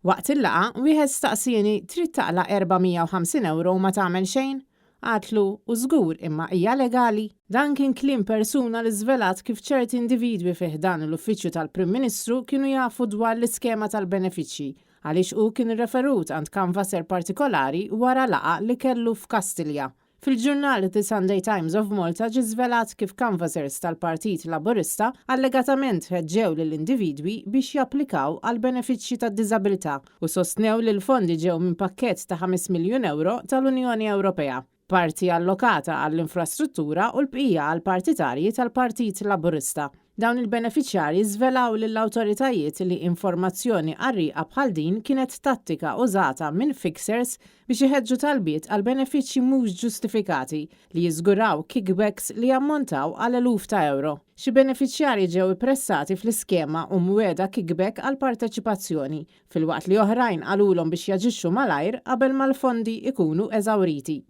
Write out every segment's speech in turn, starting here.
Waqt il-laqgħa, wieħed staqsieni trid taqla' 450 ewro u ma tagħmel xejn? Għedtlu, u żgur imma hija legali? Dan kien kliem persuna li żvelat kif ċerti individwi fi ħdan l-Uffiċċju tal-Prim Ministru kienu jafu dwar l-iskema tal-benefiċċji għaliex hu kien referut għand canvasser partikolari wara laqgħa li kellu f'Kastilja. Fil-ġurnal The Sunday Times of Malta ġie żvelat kif canvassers tal-Partit Laburista allegatament ħeġġew lill-individwi biex japplikaw għal benefiċċji tad-diżabilità u sostnew li l-fondi ġew minn pakkett ta' 5 miljun euro tal-Unjoni Ewropea, parti allokata għall-infrastruttura u l-bqija għall-partitarji tal-Partit Laburista. Dawn il-benefiċjarji żvelaw lill-awtoritajiet li informazzjoni qarrieqa bħal din kienet tattika użata minn fixers biex iħeġġu talbiet għal benefiċċji mhux ġustifikati li jiżguraw kickbacks li jammontaw għal eluf ta' euro. Xi benefiċjarji ġew ippressati fl-iskema u mwiegħda kickback għal parteċipazzjoni, filwaqt li oħrajn qalulhom biex jaġixxu malajr qabel ma l-fondi ikunu eżawriti.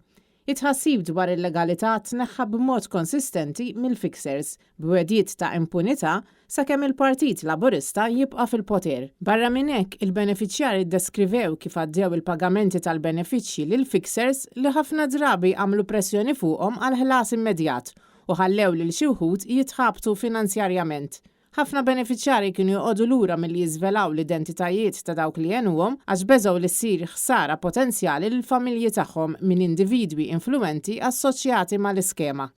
It-tħassib dwar il-legalità tneħħa b'mod konsistenti mill-fixers, b'wegħdiet ta' impunità sakemm il-Partit Laburista jibqa' fil-poter. Barra minn hekk, il-benefiċjarji ddeskrivew kif għaddew il-pagamenti tal-benefiċċji lil fixers li ħafna drabi għamlu pressjoni fuqhom għal ħlas immedjat u ħallew lil xi wħud jitħabtu finanzjarjament. Ħafna benefiċjarji kienu joqogħdu lura milli jiżvelaw l-identitajiet ta' dawk li għenuhom għax beżgħu li ssir ħsara potenzjali lill-familji tagħhom minn individwi influwenti assoċjati mal-iskema.